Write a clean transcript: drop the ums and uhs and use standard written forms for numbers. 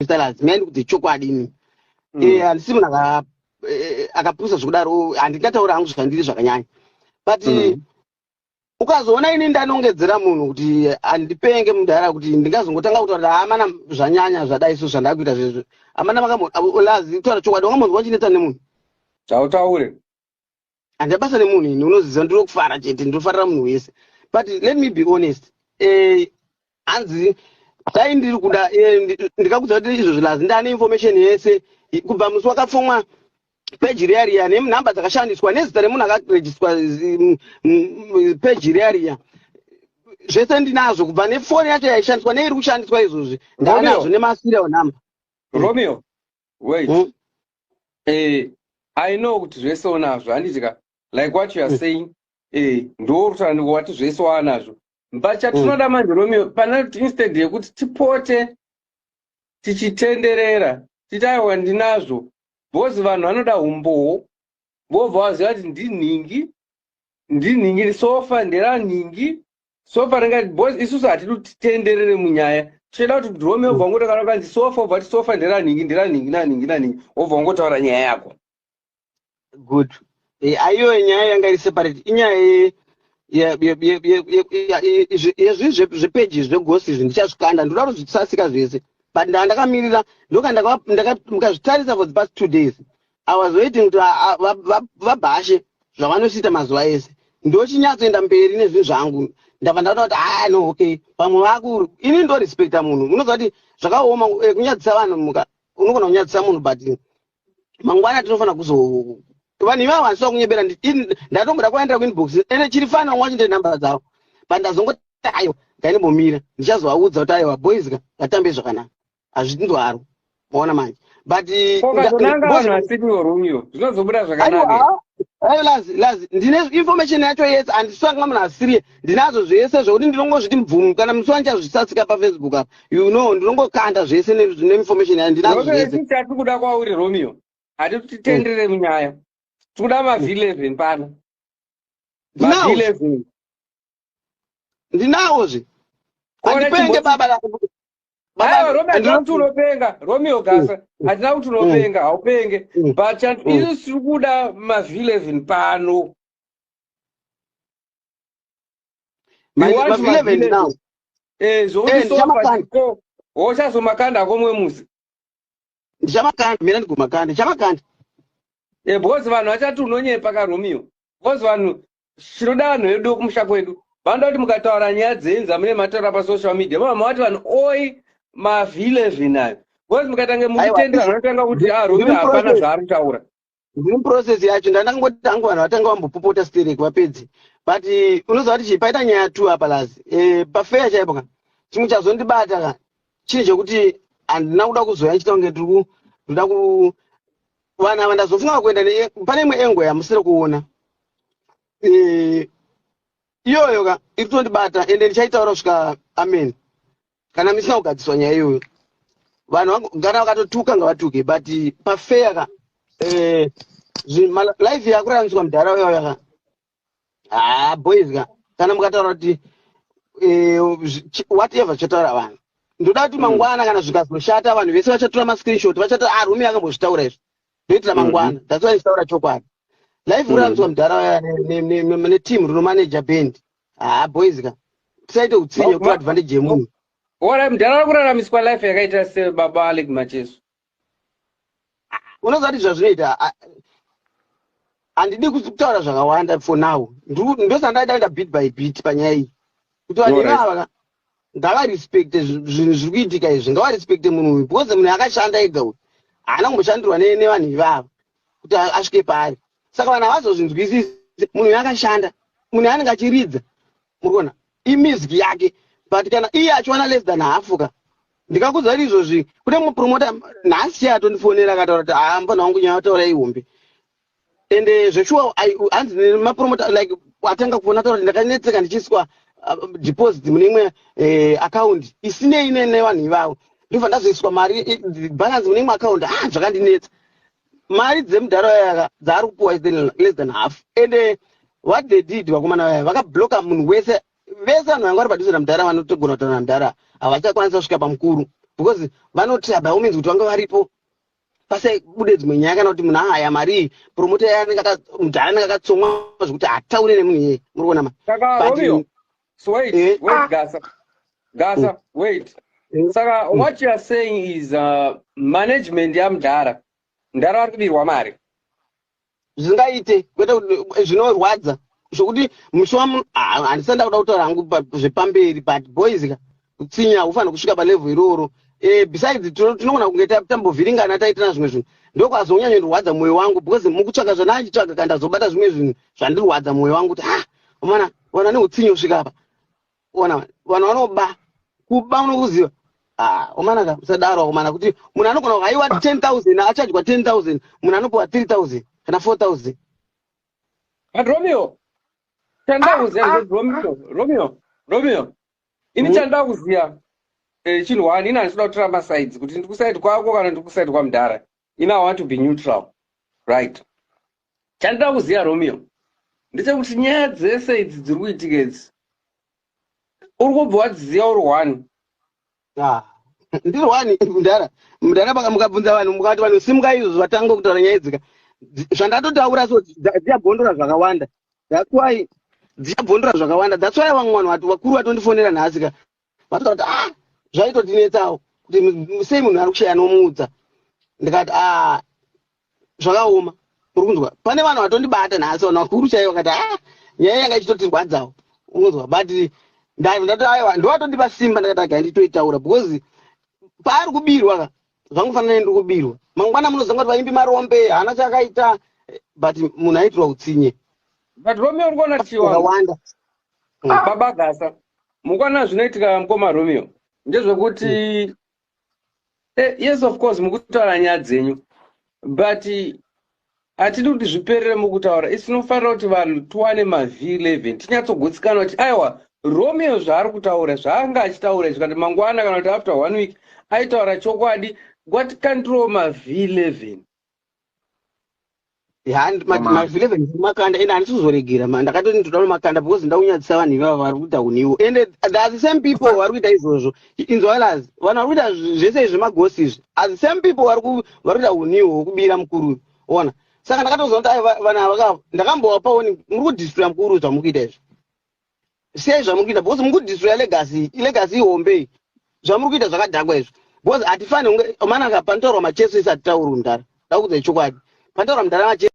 Stylers, mina ndikudze chokwadi ini. Handisi munhu akapusa zvekudaro, handingataura hangu zvandiri zvakanyanya, but ukazoona ini ndanongedzera munhu kuti handipenge mudhara, kuti ndingazongotanga kutaura kuti hamana zvanyanya zvadai so zvandakuita zvezvo, hamana makamolazi kutaura chokwadi, wakambonzwa chinetsa nemunhu? Hautaure. Handina basa nemunhu ini, unoziva ndiri kufara chete, ndinofarira munhu wese, but let me be honest, hanzi dai ndiri kuda ndikakudza kuti izvozvo lazi ndane information yese kubva musi wakafomwa peji riya riya, nenhamba dzakashandiswa, nezita remunhu akarejistwa peji riya riya, zvese ndinazvo, kubva nefoni yacho yaishandiswa neiri kushandiswa izvozvi, ndaanazvo nemaserial number. Romeo, wait. I know kuti zvese unazvo, handiti ka? Like what you are saying, ndo wati zvese waanazvo, but chatinoda manje, Romeo, pana kuti instead yekuti tipote tichitenderera titi aiwa ndinazvo, because vanhu vanoda umbowo, vobva vaziva kuti ndinhingi, ndinhingi, sofa nderanhingi, sofa ringati, because isusu hatidi kuti titenderere munyaya. Tichida kuti Romeo ubva ngoti kana kanzi sofa, ubva ti sofa nderanhingi, nderanhingi, nanhingi, nanhingi, wobva wangotaura nyaya yako. Good. Aiyo nyaya yanga iri separate, inyaya yezvinhu zvepeji zvegosi izvi, ndichazvikanda, ndoda kuzvisasika zvese, but ndaa ndakamirira ndoka mukazvitarisa for the past 2 days I was waiting kuti vabhashe zvavanosiita mazuva ese, ndochinyatsoenda mberi nezvinhu zvangu. Ndabva ndaona kuti ah no, okay, pamwe vakuru, ini ndorespecta munhu. Unoziva kuti zvakaoma kunyadzisa vanhu, muka unogona kunyadzisa munhu, but mangwana tinofanira kuzo vanhu ivavo handiswa kunyebera. Ndatomboda kuvaendera kuinbox, ende chiri fani vamwe vacho ndenhamba dzavo, but ndazongoti aiwa, ngainimbomira, ndichazovaudza kuti aiwa boys ka, ngatambe zvakanaka, hazvindwaro, maona manje, but Ukazonanga vanhu vasiriwo, Romeo, zvinozobuda zvakanaka. Aiwa lazi, lazi, ndine information yacho yese, handisanga munhu asiriye, ndinazvo zvese zvokuti ndinongozviti mubvumu kana musi wandichazvisasika paFacebook apa, ndinongokanda zvese neinformation yayo, ndinazvo zvese. Chatiri kuda kwauri, Romeo, hatiti titenderere munyaya, tikuda maV11 pano. Ndinawo. MaV11. Ndinawozve. Kona handipenge baba. Aiwa Romeo, hatina kuti unopenga, Romeo Gasa, hatina kuti unopenga, haupenge, but isusu tiri kuda maV11 pano. We want maV11 maV11. Ndinawo. Zvokuti sofa Ndichamakanda. ko wochazomakanda komwe musi. Ndichamakanda, mira ndigomakanda, ndichamakanda. Because vanhu vachati unonyepa ka, Romeo, because vanhu chinoda vanhu vedu kumusha kwedu vanoda kuti mukataura nyaya dzenyu dzamune mataura pasocial media, mava mavati vanhu oi maV11 ayo, because mukatange mukutendera vanotanga kuti ah, Romeo Ndiri hapana process. zvaari kutaura. Ndiri muprocess yacho, ndandangoti hangu vanhu vatanga vambopopota sterek vapedzi, but unoziva kuti chii, paita nyaya two apa lazi, pafeya chaipo ka, chimwe chazondibata ka chinhu chekuti handina kuda kuzoya ndichita kunge ndiri ndoda ku vanhu ava, ndazofunga kuenda pane imwe engo yamusiri kuona. Iyoyo ka iri kutondibata, ende ndichaitaura kusvika amen kana misina kugadziswa nyaya iyoyo. Vanhu kana vakatotuka ngavatuke, but pafeya ka, life yakuraramiswa mudhara uyoyo ka, ah boys ka, kana mukataura kuti whatever zvichataura vanhu, ndoda kuti mangwana kana zvikazoshata, vanhu vese vachatora mascreenshot, vachati ah, Romeo akambozvitaura izvi, ndoitira mangwana. That's why ndichitaura chokwadi, life kuraramiswa mudhara uya neteam rinomanaja band, ah boys ka, tisaite utsinye kutora advantage yemunhu. Ora mudhara vari kuraramiswa life yakaita sebaba Alec Macheso? Unoziva kuti zvazvinoita, handidi kutaura zvakawanda for now. Ndosanda ndaenda bit by bit panyaya iyi, kuti vanhu ivava ka ngavarespecte zvinhu zviri kuitika izvi, ngavarespecte munhu uyu, because munhu akashanda ega uyu, haana kumboshandirwa nevanhu ivava kuti asvike paari. Saka vanhu havazozvinzwisisi, munhu uyu akashanda, munhu anenge achiridza, muri kuona imusic yake, but kana iye achiwana less than half ka, ndikakudza kuti izvozvi kune mupromota nhasi atondifonera, akataura kuti haa, mufana wangu, nyaya yataura ihombe, ende zveshuwa hanzi nemapromota like atanga kufona ataura kuti ndakanetseka ndichiiswa deposit mune imwe account isinei nevanhu ivavo, ndobva ndazoiswa mari balance mune imwe account. Ah, zvakandinetsa, mari dzemudhara yaka dzaari kupuwa is less than half. And what they did, vakomana vaya vakabloka munhu wese, vese vanhu vanga vari padhuze namudhara, vanotogona kutaura namudhara, havachakwanisa kusvika pamukuru. Because vanotira by all means kuti vange varipo, pasabude dzimwe nyaya, kana kuti munhu ahaya mari iyi, promoter anenge mudhara anenge akatsomwa zvekuti hataure nemunhu iyeye. Muri kuona ma Saka But Romeo, so wait, wait, Gasa, Gasa, wait. Saka what you are saying is management yamudhara, mudhara vari kubirwa mari? Zvingaite, kwete kuti zvinorwadza zvokuti musi wamu, handisati ndakuda kutaura hangu zvepamberi, but boys ka, kutsinya hufanira kusvika palevel iroro. Besides tinogona kunge tambovhiringana, taitana zvimwe zvinhu, ndokwazonyanyondirwadza mwoyo wangu, because mukutsvaga zvandachitsvaga, kana ndazobata zvimwe zvinhu zvandirwadza mwoyo wangu kuti, ah, mana wana neutsinye kusvika apa. Ona vanhu vanoba, kuba unokuziva. Ah, omanaka, musadaro akomana, kuti munhu anogona kuhaiwa 10,000, achajwa 10,000, munhu anopiwa 3000 kana 4000. But Romeo, chandaa kuziva ndechekuti, Romeo, Romeo, Romeo, ini chandaa kuziva chinhu one, ini handisida kutora masides kuti ndiri kuside kwako kana ndiri kuside kwamudhara. Ini I want to be neutral, right? Chandida kuziva, Romeo, ndechekuti nyaya dzese idzi dziri kuitika idzi, uri kubva wadziziva uri one? Ah, ndiri one, mudhara. Mudhara, mukabvunza vanhu, mukati vanhu simuka izvo, vatanga kutaura nyaya idzika zvandatotaura, so dzichabvondora zvakawanda. That's why dzichabvondora zvakawanda. That's why vamwe vanhu vati vakuru vatondifonera nhasi ka, vatotaura kuti, ah, zvaitotinetsawo kuti sei munhu ari kushaya nomuudza. Ndikati, ah, zvakaoma. Uri kunzwa, pane vanhu vatondibata nhasi, vanhu vakuru chaivo, vakati, ah, nyaya yanga ichitotirwadzawo, unonzwa? But ndati aiwa, ndovatondipa simba. Ndakati agai nditoitaura, because paari kubirwa ka, zvangofanana nendiri kubirwa. Mangwana munozanga kuti vaimbi marombe, haana chakaita, but munhu aitirwa utsinye. But Romeo, uri kuona chiwangu wakawanda. Baba Gasa, mukwana, zvinoitika, mukoma Romeo, ndezvekuti yes, of course mukutaura nyaya dzenyu, but hatidi kuti zviperere mukutaura. Isi tinofanira kuti vanhu tiwane mav11, tinyatsogutsikana kuti aiwa, Romeo zvaari kutaura, zvaanga achitaura izvi, kana mangwana kana kuti after one week aitaura chokwadi, ngatikandirowo mav11. Ma11 makanda, ende handisi kuzoregera. Ndakatoti ndoda makanda because ndaunyadzisa vanhu ivava vari kuita uniwo, ende they are the same people vari kuita izvozvo. Inzwalas, vanhu vari kuita zvese izvi zvemagosi izvi are the same people vari kuita uniwo hwekubira mukuru. Ona, saka ndakatoziva kuti ai, vanhu ava ndakambovapawo, muri kudestroya mukuru zvamuri kuita izvi. Siyai zvamuri kuita, because muri kudestroya legacy. Legacy ihombe iyi. Zvamuri kuita zvakadhakwa izvo, because hatifani kunge manaka panotaurwa Macheso isi hatitauri mudhara. Ndakuudzai chokwadi, panotaurwa mudhara Macheso.